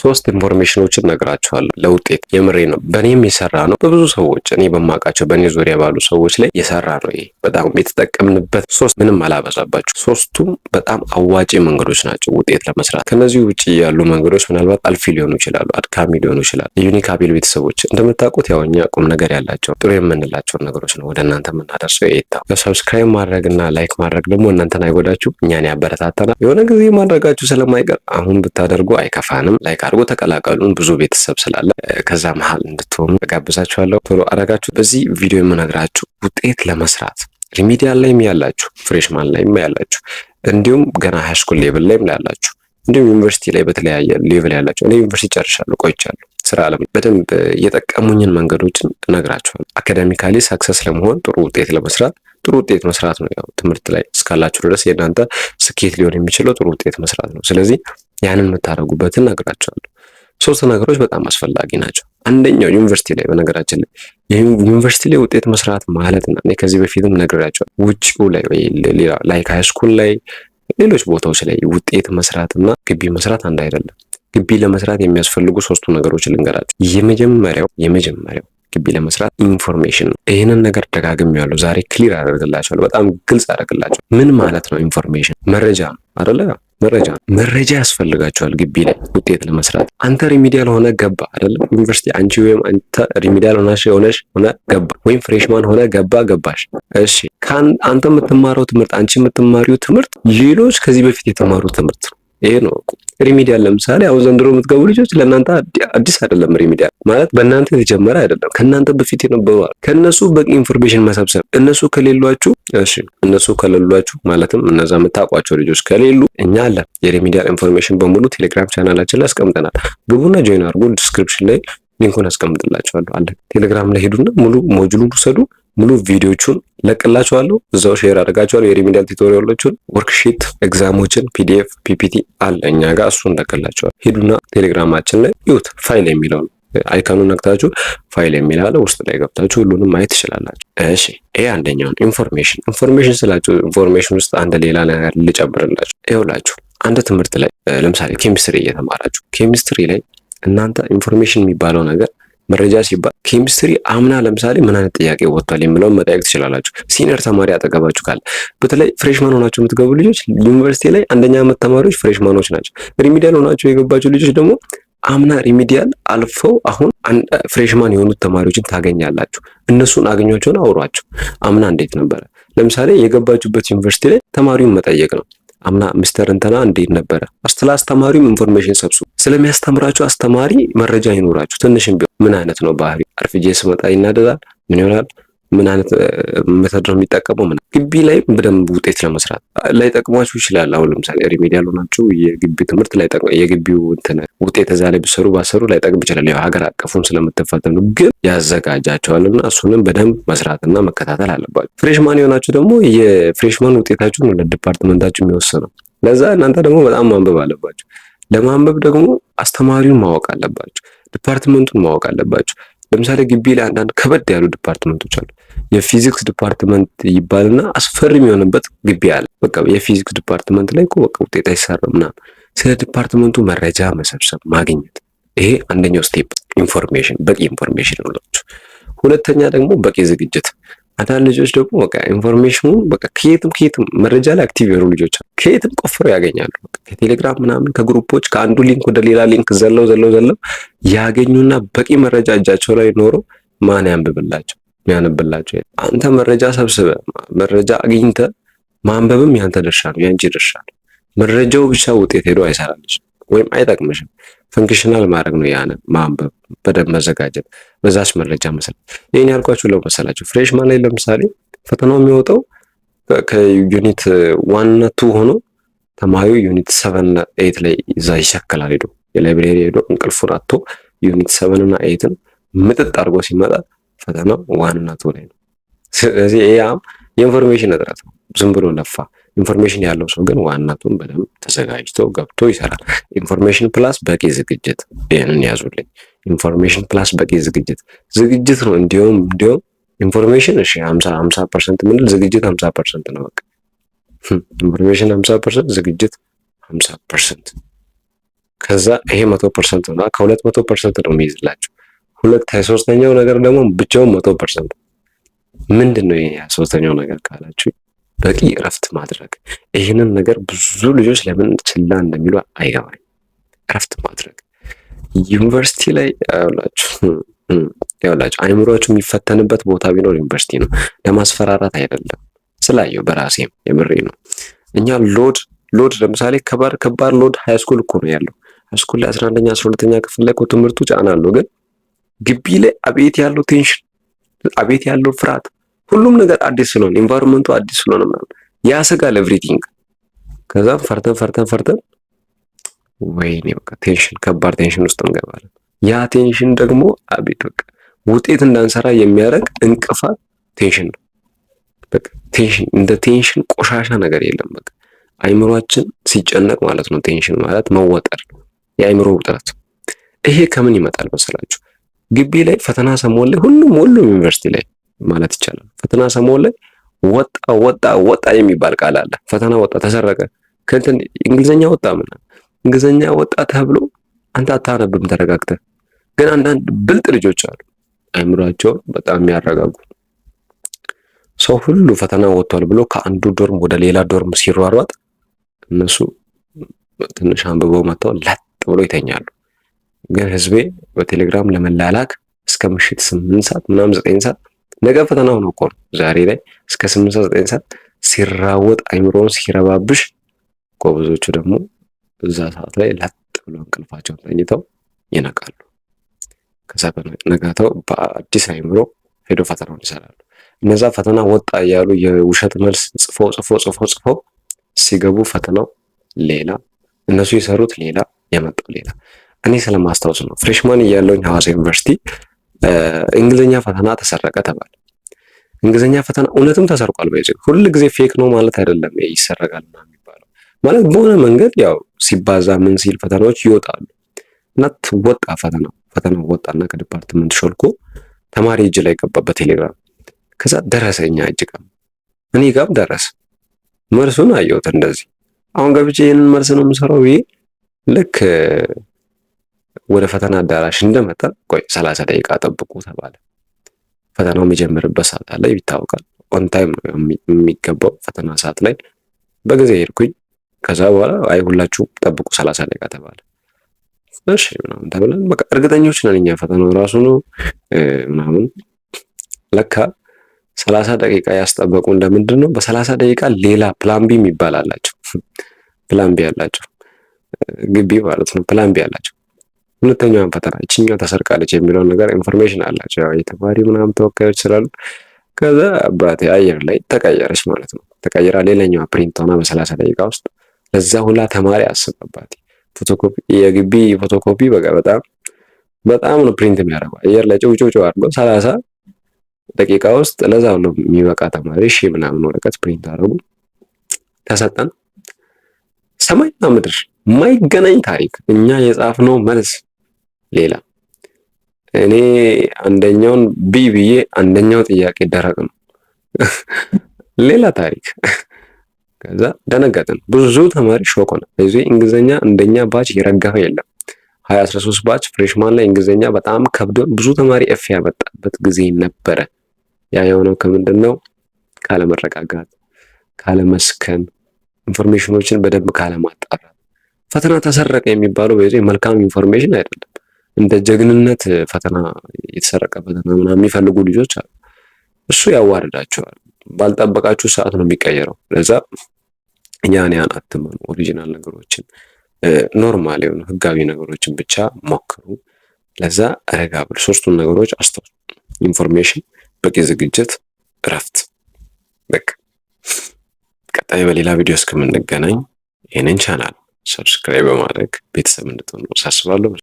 ሶስት information ኦችን ነግራችኋለሁ ለውጤት። የምሬ ነው። በእኔም የሰራ ነው። በብዙ ሰዎች፣ እኔ በማውቃቸው በእኔ ዙሪያ ባሉ ሰዎች ላይ የሰራ ነው። ይሄ በጣም የተጠቀምንበት ሶስት፣ ምንም አላበዛባችሁ። ሶስቱም በጣም አዋጪ መንገዶች ናቸው ውጤት ለመስራት። ከነዚህ ውጭ ያሉ መንገዶች ምናልባት አልፊ ሊሆኑ ይችላሉ፣ አድካሚ ሊሆኑ ይችላሉ። የዩኒክ አቤል ቤተሰቦች፣ እንደምታውቁት ያው እኛ ቁም ነገር ያላቸው፣ ጥሩ የምንላቸውን ነገሮች ነው ወደ እናንተ የምናደርሰው። የታ subscribe ማድረግ እና like ማድረግ ደግሞ እናንተን አይጎዳችሁ፣ እኛን ያበረታተናል። የሆነ ጊዜ ማድረጋችሁ ስለማይቀር አሁን ብታደርጉ አይከፋንም። Like አድርጎ ተቀላቀሉን። ብዙ ቤተሰብ ስላለ ከዛ መሀል እንድትሆኑ እጋብዛችኋለሁ። ቶሎ አረጋችሁ። በዚህ ቪዲዮ የምነግራችሁ ውጤት ለመስራት remedial ላይም ያላችሁ፣ freshman ላይም ያላችሁ፣ እንዲሁም ገና high school level ላይም ያላችሁ፣ እንዲሁም ዩኒቨርሲቲ ላይ በተለያየ level ያላችሁ፣ እኔ ዩኒቨርሲቲ ጨርሻለሁ፣ ቆይቻለሁ። ስራ አለም በደንብ የጠቀሙኝን መንገዶችን እነግራችኋለሁ። Academically success ለመሆን፣ ጥሩ ውጤት ለመስራት፣ ጥሩ ውጤት መስራት ነው። ያው ትምህርት ላይ እስካላችሁ ድረስ የእናንተ ስኬት ሊሆን የሚችለው ጥሩ ውጤት መስራት ነው። ስለዚህ ያንን የምታደርጉበትን እነግራችኋለሁ። ሶስት ነገሮች በጣም አስፈላጊ ናቸው። አንደኛው ዩኒቨርሲቲ ላይ፣ በነገራችን ላይ ዩኒቨርሲቲ ላይ ውጤት መስራት ማለት ነው። እኔ ከዚህ በፊትም ነግሬያቸዋለሁ። ውጭው ላይ ወይ ሌላ like high school ላይ፣ ሌሎች ቦታዎች ላይ ውጤት መስራት እና ግቢ መስራት አንድ አይደለም። ግቢ ለመስራት የሚያስፈልጉ ሶስቱ ነገሮች ልንገራችሁ። የመጀመሪያው ግቢ ለመስራት information ነው። ይህንን ነገር ደጋግሜያለሁ። ዛሬ clear አደርግላችኋለሁ። በጣም ግልጽ አደርግላችኋለሁ። ምን ማለት ነው information? መረጃ ነው አይደለ? መረጃ መረጃ ያስፈልጋችኋል ግቢ ላይ ውጤት ለመስራት። አንተ remedial ሆነህ ገባ አይደለም ዩኒቨርሲቲ፣ አንቺ ወይም አንተ remedial ሆነሽ ሆነ ገባ ወይም freshman ሆነ ገባ፣ ገባሽ። እሺ፣ አንተ የምትማረው ትምህርት፣ አንቺ የምትማሪው ትምህርት ሌሎች ከዚህ በፊት የተማሩ ትምህርት ነው። ይሄ ነው remedial። ለምሳሌ አሁን ዘንድሮ የምትገቡ ልጆች ለእናንተ አዲስ አይደለም። Remedial ማለት በእናንተ የተጀመረ አይደለም። ከእናንተ በፊት የነበሩ፣ ከእነሱ በቂ information መሰብሰብ። እነሱ ከሌሏችሁ፣ እሺ፣ እነሱ ከሌሏችሁ ማለትም እነዛ የምታውቋቸው ልጆች ከሌሉ እኛ አለን። የ remedial information በሙሉ ቴሌግራም ቻናላችን ላይ አስቀምጠናል። ግቡና join አድርጉ። Description ላይ link ኡን አስቀምጥላችኋለሁ። አለ፣ ቴሌግራም ላይ ሄዱና ሙሉ module ኡን ውሰዱ። ሙሉ ቪዲዮቹን ለቅላችኋለሁ። እዛው share አድርጋችኋለሁ። የ remedial tutorial ኦችን፣ worksheet፣ exam ኦችን፣ PDF፣ PPT አለ እኛ ጋር፣ እሱን ለቅላችኋለሁ። ሄዱና ቴሌግራማችን ላይ ይዩት። ፋይል የሚለው ነው፣ icon ኡን ነክታችሁ ፋይል የሚል አለ፣ ውስጥ ላይ ገብታችሁ ሁሉንም ማየት ትችላላችሁ። እሺ፣ ይሄ አንደኛውን information። Information ስላችሁ information ውስጥ አንድ ሌላ ነገር ልጨምርላችሁ። ይኸውላችሁ፣ አንድ ትምህርት ላይ ለምሳሌ ኬሚስትሪ እየተማራችሁ ኬሚስትሪ ላይ እናንተ information የሚባለው ነገር፣ መረጃ ሲባል ኬሚስትሪ አምና ለምሳሌ ምን አይነት ጥያቄ ወጥቷል የሚለውን መጠየቅ ትችላላችሁ። Senior ተማሪ አጠገባችሁ ካለ፣ በተለይ freshman ሆናችሁ የምትገቡ ልጆች፣ ዩኒቨርሲቲ ላይ አንደኛ ዓመት ተማሪዎች freshman ኦች ናቸው። Remedial ሆናችሁ የገባችሁ ልጆች ደግሞ አምና remedial አልፈው አሁን freshman የሆኑት ተማሪዎችን ታገኛላችሁ። እነሱን አግኟቸውን፣ አውሯቸው። አምና እንዴት ነበረ? ለምሳሌ የገባችሁበት ዩኒቨርሲቲ ላይ ተማሪውን መጠየቅ ነው። አምና ሚስተር እንትና እንዴት ነበረ? ስለ አስተማሪውም information ሰብስቡ። ስለሚያስተምራችሁ አስተማሪ መረጃ ይኖራችሁ ትንሽም ቢሆን። ምን አይነት ነው ባህሪ? አርፍጄ ስመጣ ይናደዳል? ምን ይሆናል? ምን አይነት method ነው የሚጠቀመው? ምን ግቢ ላይ በደንብ ውጤት ለመስራት ላይጠቅሟችሁ ይችላል። አሁን ለምሳሌ remedial ሆናችሁ የግቢ ትምህርት ላይጠቅም፣ የግቢው እንትን ውጤት እዛ ላይ ብሰሩ ባሰሩ ላይጠቅም ይችላል። ያው ሀገር አቀፉን ስለምትፈተኑ፣ ግን ያዘጋጃቸዋልና እሱንም በደንብ መስራትና መከታተል አለባችሁ። Freshman የሆናችሁ ደግሞ የ freshman ውጤታችሁን ለ department ኣችሁ የሚወስነው። ለዛ እናንተ ደግሞ በጣም ማንበብ አለባችሁ። ለማንበብ ደግሞ አስተማሪውን ማወቅ አለባችሁ። Department ኡን ማወቅ አለባችሁ። ለምሳሌ ግቢ ላይ አንዳንድ ከበድ ያሉ department ኦች አሉ። የፊዚክስ department ይባልና አስፈሪ የሚሆንበት ግቢ አለ። በቃ የፊዚክስ department ላይ እኮ በቃ ውጤት አይሰራም ምናምን። ስለ department ኡ መረጃ መሰብሰብ፣ ማግኘት፣ ይሄ አንደኛው step information፣ በቂ information ነው። ሁለተኛ ደግሞ በቂ ዝግጅት። አንዳንድ ልጆች ደግሞ በቃ information ኡ በቃ ከየትም ከየትም መረጃ ላይ active የሆኑ ልጆች አሉ። ከየትም ቆፍረው ያገኛሉ። ከቴሌግራም ምናምን፣ ከ group ኦች፣ ከአንዱ link ወደ ሌላ link ዘለው ዘለው ዘለው ያገኙና በቂ መረጃ እጃቸው ላይ ኖሮ ማን ያንብብላቸው? የሚያነብላቸው፣ አንተ መረጃ ሰብስበህ፣ መረጃ አግኝተህ ማንበብም ያንተ ድርሻ ነው፣ ያንቺ ድርሻ ነው። መረጃው ብቻ ውጤት ሄዶ አይሰራልሽም ወይም አይጠቅምሽም። Functional ማድረግ ነው ያንን ማንበብ፣ በደንብ መዘጋጀት፣ በዛች መረጃ መሰረት። ይህን ያልኳችሁ ለመሰላችሁ freshman ላይ ለምሳሌ ፈተናው የሚወጣው ከ unit 1 2 ሆኖ ተማሪው unit 7 8 ላይ እዛ ይሸከላል። ሄዶ የ library ሄዶ እንቅልፉን አጥቶ unit 7 እና 8 ን ምጥጥ አድርጎ ሲመጣ ፈተናው 1 እና 2 ላይ ነው። ስለዚህ ያም የ information እጥረት ነው። ዝም ብሎ ለፋ። Information ያለው ሰው ግን 1 ና 2 ን በደንብ ተዘጋጅቶ ገብቶ ይሰራል። Information plus በቂ ዝግጅት፣ ይህንን ያዙልኝ። Information plus በቂ ዝግጅት፣ ዝግጅት ነው። እንዲሁም information እሺ 50 50% ምንል፣ ዝግጅት 50% ነው። በቃ information 50%፣ ዝግጅት 50%። ከዛ ይሄ 100% ነው። ከ200% ነው የሚይዝላችሁ። ሁለት ሶስተኛው ነገር ደግሞ ብቻውን 100%። ምንድን ነው ይሄ ሶስተኛው ነገር ካላችሁ በቂ እረፍት ማድረግ። ይህንን ነገር ብዙ ልጆች ለምን ችላ እንደሚሉ አይገባኝ። እረፍት ማድረግ ዩኒቨርሲቲ ላይ ያውላችሁ አይምሯችሁ የሚፈተንበት ቦታ ቢኖር ዩኒቨርሲቲ ነው። ለማስፈራራት አይደለም፣ ስላየው በራሴም የምሬ ነው። እኛ load ለምሳሌ ከባድ ከባድ load high school እኮ ነው ያለው። High school ላይ 11ኛ 12ኛ ክፍል ላይ እኮ ትምህርቱ ጫና አለው። ግን ግቢ ላይ አቤት ያለው tension፣ አቤት ያለው ፍርሃት፣ ሁሉም ነገር አዲስ ስለሆነ፣ environment ኡ አዲስ ስለሆነ ምናምን ያሰጋል everything። ከዛም ፈርተን ፈርተን ፈርተን ወይኔ በቃ tension፣ ከባድ tension ውስጥ እንገባለን። ያ tension ደግሞ አቤት በቃ ውጤት እንዳንሰራ የሚያደርግ እንቅፋት tension ነው። በቃ tension፣ እንደ tension ቆሻሻ ነገር የለም። በቃ አይምሯችን ሲጨነቅ ማለት ነው። Tension ማለት መወጠር፣ የአይምሮ ውጥረት። ይሄ ከምን ይመጣል መሰላችሁ? ግቢ ላይ ፈተና ሰሞን ላይ ሁሉም ሁሉም ዩኒቨርሲቲ ላይ ማለት ይቻላል ፈተና ሰሞን ላይ ወጣ ወጣ ወጣ የሚባል ቃል አለ። ፈተና ወጣ፣ ተሰረቀ፣ ከእንትን እንግሊዘኛ ወጣ ምናምን እንግሊዘኛ ወጣ ተብሎ አንተ አታነብም ተረጋግተህ። ግን አንዳንድ ብልጥ ልጆች አሉ አይምሯቸውን በጣም የሚያረጋጉ። ሰው ሁሉ ፈተና ወጥቷል ብሎ ከአንዱ dorm ወደ ሌላ dorm ሲሯሯጥ እነሱ ትንሽ አንብበው መጥተው ለጥ ብሎ ይተኛሉ። ግን ህዝቤ በቴሌግራም ለመላላክ እስከ ምሽት 8 ሰዓት ምናምን 9 ሰዓት፣ ነገ ፈተናው ነው እኮ ነው፣ ዛሬ ላይ እስከ 8 ሰዓት 9 ሰዓት ሲራወጥ አይምሮውን ሲረባብሽ፣ ጎበዞቹ ደግሞ እዛ ሰዓት ላይ ለጥ ብሎ እንቅልፋቸውን ተኝተው ይነቃሉ። ከዛ በነጋታው በአዲስ አይምሮ ሄዶ ፈተናውን ይሰራሉ። እነዛ ፈተና ወጣ እያሉ የውሸት መልስ ጽፎ ጽፎ ጽፎ ጽፎ ሲገቡ ፈተናው ሌላ፣ እነሱ የሰሩት ሌላ፣ የመጣው ሌላ። እኔ ስለማስታወስ ነው። Freshman እያለሁኝ ሐዋሳ ዩኒቨርሲቲ እንግሊዝኛ ፈተና ተሰረቀ ተባለ። እንግሊዝኛ ፈተና እውነትም ተሰርቋል። በይ ሁል ጊዜ fake ነው ማለት አይደለም። ይሰረቃል ምናምን የሚባለው ማለት በሆነ መንገድ ያው ሲባዛ ምን ሲል ፈተናዎች ይወጣሉ እና ወጣ ፈተናው። ፈተናው ወጣና ከ department ሾልኮ ተማሪ እጅ ላይ ገባ በቴሌግራም። ከዛ ደረሰ እኛ እጅ ጋር፣ እኔ ጋርም ደረሰ። መልሱን አየሁት እንደዚህ። አሁን ገብቼ ይህንን መልስ ነው የምሰራው ብዬ ልክ ወደ ፈተና አዳራሽ እንደመጣ ቆይ 30 ደቂቃ ጠብቁ ተባለ። ፈተናው የሚጀምርበት ሰዓት አለ ይታወቃል። On time ነው የሚገባው ፈተና ሰዓት ላይ በጊዜ ሄድኩኝ። ከዛ በኋላ አይ ሁላችሁም ጠብቁ 30 ደቂቃ ተባለ። እሺ ምናምን ተብለን በቃ እርግጠኞች ነን እኛ ፈተናው ራሱ ነው ምናምን። ለካ 30 ደቂቃ ያስጠበቁ እንደምንድን ነው? በ30 ደቂቃ ሌላ plan B የሚባል አላቸው። Plan B አላቸው ግቢ ማለት ነው። Plan B አላቸው። ሁለተኛዋን ፈተና ይችኛዋ ተሰርቃለች የሚለውን ነገር information አላቸው። ያው የተማሪ ምናምን ተወካዮች ስላሉ። ከዛ አባቴ አየር ላይ ተቀየረች ማለት ነው። ተቀየራ ሌላኛዋ print ሆና በ30 ደቂቃ ውስጥ ለዛ ሁላ ተማሪ አስብ አባቴ። ፎቶኮፒ፣ የግቢ ፎቶኮፒ በቃ በጣም በጣም ነው print የሚያደርገው። አየር ላይ ጭውጭውጭው አድርገው 30 ደቂቃ ውስጥ ለዛ ሁሉ የሚበቃ ተማሪ ሺህ ምናምን ወረቀት print አደረጉ። ተሰጠን። ሰማይና ምድር የማይገናኝ ታሪክ። እኛ የጻፍነው መልስ ሌላ። እኔ አንደኛውን B ብዬ አንደኛው ጥያቄ ደረቅ ነው፣ ሌላ ታሪክ። ከዛ ደነገጥን። ብዙ ተማሪ shock ሆነ። በዚህ እንግሊዘኛ እንደኛ batch የረገፈ የለም። 2013 batch freshman ላይ እንግሊዘኛ በጣም ከብዶን ብዙ ተማሪ F ያመጣበት ጊዜ ነበረ። ያ የሆነው ከምንድን ነው? ካለመረጋጋት፣ ካለመስከን፣ information ኦችን በደንብ ካለማጣራት። ፈተና ተሰረቀ የሚባለው በዚህ መልካም information አይደለም። እንደ ጀግንነት ፈተና የተሰረቀ ፈተና ምናምን የሚፈልጉ ልጆች አሉ። እሱ ያዋርዳቸዋል። ባልጠበቃችሁ ሰዓት ነው የሚቀየረው። ለዛ ያን ያን አትመኑ። Original ነገሮችን፣ normal የሆኑ ህጋዊ ነገሮችን ብቻ ሞክሩ። ለዛ ረጋ ብሎ ሶስቱን ነገሮች አስተውሉ። Information፣ በቂ ዝግጅት፣ እረፍት። በቃ ቀጣይ በሌላ ቪዲዮ እስከምንገናኝ ይህንን channel subscribe በማድረግ ቤተሰብ እንድትሆኑ አሳስባለሁ።